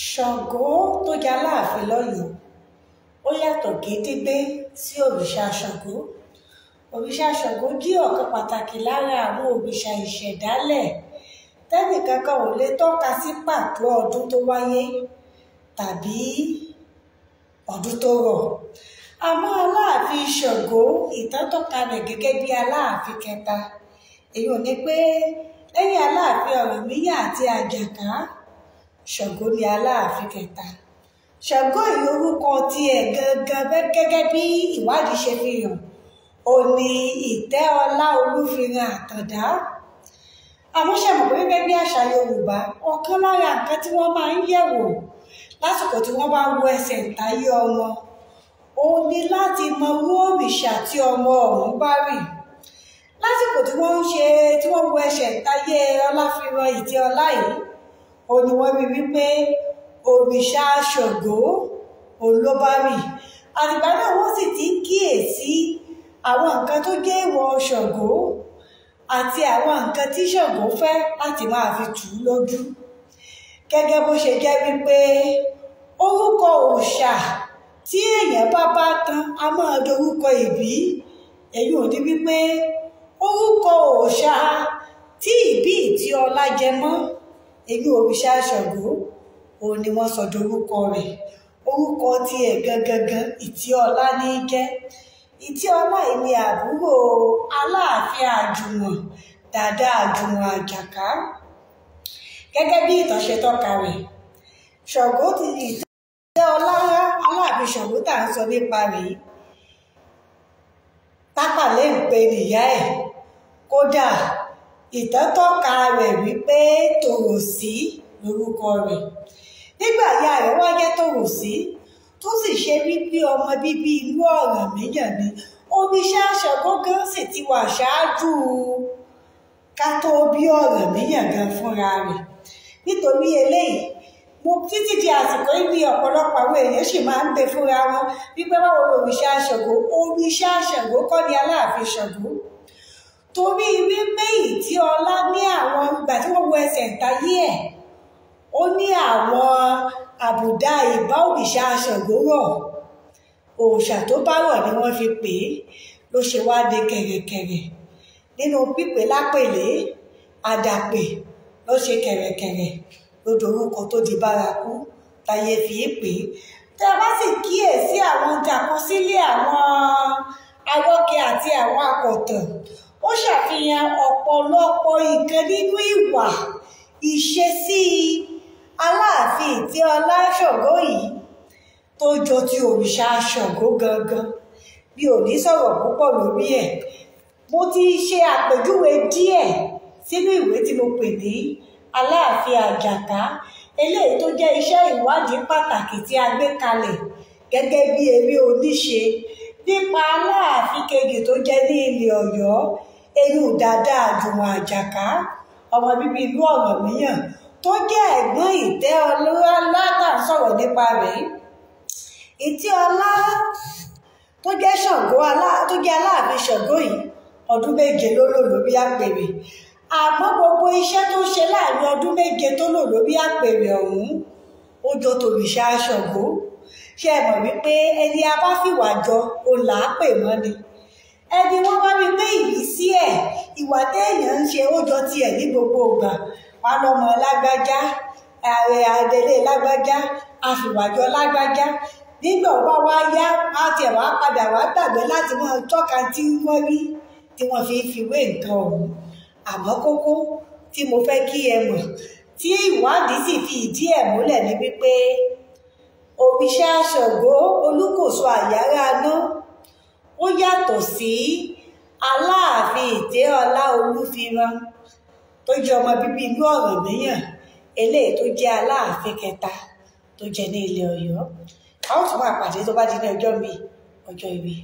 Ṣàngó tó jẹ́ Aláàfin lọ́yọ̀ọ́ ó yàtọ̀ gédégbé sí òrìṣà Ṣàngó. Òrìṣà Ṣàngó jẹ́ ọ̀kan pàtàkì lára àwọn òrìṣà ìṣẹ̀dálẹ̀ tẹ́nìkankan ò lè tọ́ka sí pàtó ọdún tó wáyé tàbí ọdún tó rọ̀. Àmọ́ Aláàfin Ṣàngó, ìtàn tọ́ka rẹ̀ gẹ́gẹ́ bí Aláàfin kẹta. Èyí ò ní pé lẹ́yìn Aláàfin Ọ̀rànmíyàn àti Àjàká, Ṣàngó ni Aláàfin kẹta. Ṣàngó yìí orúkọ tiẹ̀ gangan gẹ́gẹ́ bí ìwádìí ṣe fi hàn, ó ní Ìtẹ́ọlá Olúfìràn Àtàndá. Àmọ́ ṣe mọ̀ pé gẹ́gẹ́ bí àṣà Yorùbá, ọ̀kan lára nǹkan tí wọ́n máa ń yẹ̀wò lásìkò tí wọ́n bá wo ẹsẹ̀ ìtayé ọmọ, ó ní láti mọ irú òrìṣà tí ọmọ ọ̀hún bá rìn. Lásìkò tí wọ́n ń ṣe tí wọ́n wo ẹsẹ̀ ìtayé Ọláfìràn Ìtẹ́ọlá yìí, ó ní wọ́n rí wípé òrìṣà Ṣàngó òun ló bá rìn. Àtìgbà náà wọ́n sì ti ń kíyèsí àwọn nǹkan tó jẹ́ èèwọ̀ Ṣàngó àti àwọn nǹkan tí Ṣàngó fẹ́ láti máa fi tù ú lójú. Gẹ́gẹ́ bó ṣe jẹ́ wípé orúkọ òòṣà tí èèyàn bá bá tán a máa dorúkọ ìbí. Èyí ò ní wípé orúkọ òòṣà tí ìbí Ìtẹ́ọlá jẹ mọ́, èyí òrìṣà Ṣàngó, òun ni wọ́n sọ dorúkọ rẹ̀. Orúkọ tiẹ̀ gangan Ìtẹ́ọlá ní í jẹ́. Ìtẹ́ọlá yìí ni àbúrò Aláàfin Àjùwọ̀n, dàda Àjùwọ̀n Àjàká. Gẹ́gẹ́ bí ìtàn ṣe tọ́ka rẹ̀, Ṣàngó ti Ìtẹ́ọlá Aláàfin Ṣàngó tá à ń sọ nípa rẹ̀, Tápàlẹ́ ń pe nìyá ẹ̀. Kódà ìtàn tọ́ka rẹ̀ wípé Tòròsí lórúkọ rẹ̀. Nígbà ìyá rẹ̀ wá jẹ́ Tòròsí, tó sì ṣe wípé ọmọ bíbí inú Ọ̀rànmíyàn ni, òrìṣà Ṣàngó gan sì ti wà ṣáájú ká tó bí Ọ̀rànmíyàn gan fúnra rẹ̀. Nítorí eléyìí, mo títí di àsìkò yìí ní ọ̀pọ̀lọpọ̀ àwọn èèyàn sì máa ń gbé fúnra wọn wípé báwo lòrìṣà Ṣàngó? Òrìṣà Ṣàngó kọ́ ni Aláàfin Ṣàngó. Torí wípé Ìtẹ́ọlá ní àwọn ìgbà tí wọ́n wo ẹsẹ̀ ìtayé ẹ̀, ó ní àwọn àbùdá ìbá òrìṣà Ṣàngó rọ̀. Òòṣà tó bá rọ̀ ni wọ́n fi pè é, ló ṣe wá de kẹ̀rẹ̀kẹ̀rẹ̀. Nínú pípé lápèlé, àdàpè ló ṣe kẹ̀rẹ̀kẹ̀rẹ̀ ló dorúkọ tó di bárakú táyé fi é pè é. Tí a bá sì kíyèsí àwọn ìdàkọsílẹ̀ àwọn awọ́kẹ́ àti àwọn akọ̀tàn, ó ṣàfihàn ọ̀pọ̀lọpọ̀ nǹkan nínú ìwà ìṣesí Aláàfin Ìtẹ́ọlá Ṣàngó yìí tó jọ ti òrìṣà Ṣàngó gangan. Mi ò ní sọ̀rọ̀ púpọ̀ lórí ẹ̀. Mo ti ṣe àpèjúwe díẹ̀ sínú ìwé tí mo pè ní Aláàfin Àjàká, eléyìí tó jẹ́ iṣẹ́ ìwádìí pàtàkì tí a gbé kalẹ̀ gẹ́gẹ́ bí eré oníṣe nípa Aláàfin kejì tó jẹ́ ní ilẹ̀ Ọ̀yọ́, eyín dàda Àjùwọ̀n Àjàká, ọmọ bíbí ìlú Ọ̀rànmíyàn tó jẹ́ ẹ̀gbọ́n Ìtẹ́ọlá tá à ń sọ̀rọ̀ nípa rẹ̀. Ìtẹ́ọlá tó jẹ́ Ṣàngó, tó jẹ́ Aláàfin Ṣàngó yìí, ọdún 7 ló lò lórí àpèrè. Àmọ́ gbogbo iṣẹ́ tó ṣe láàrin ọdún 7 tó lò lórí àpèrè ọ̀hún, ó jọ tòrìṣà Ṣàngó. Ṣé ẹ mọ̀ wípé ẹni a bá fìwà jọ, òun là á pè mọ́ ni. Ẹni wọ́n bá rí pé ìrísí ẹ̀, ìwà téèyàn ń ṣe ó jọ tiẹ̀ ní gbogbo ìgbà. Wá lọ́mọ lágbájá, ààrẹ adelé lágbájá, àfìwàjọ lágbájá. Nígbà ó bá wá yá, á tiẹ̀ wá padà wá gbàgbé láti máa tọ́ka tí wọ́n rí tí wọ́n fi ń fi wé nǹkan ọ̀hún. Àmọ́ kókó tí mo fẹ́ kí ẹ mọ̀, tí ìwádìí sì fi ìdí ẹ̀ múlẹ̀ ni wípé òrìṣà Ṣàngó Olúkòso Àyàrá Aná ó yàtọ̀ sí Aláàfin Ìtẹ́ọlá Olúfìràn tó jẹ́ ọmọ bíbí inú Ọ̀rànmíyàn, eléyìí tó jẹ́ Aláàfin kẹta tó jẹ ní ilẹ̀ Ọ̀yọ́. A ó tún máa pàdé tó bá di ní ọjọ́ mi, ọjọ́ ire.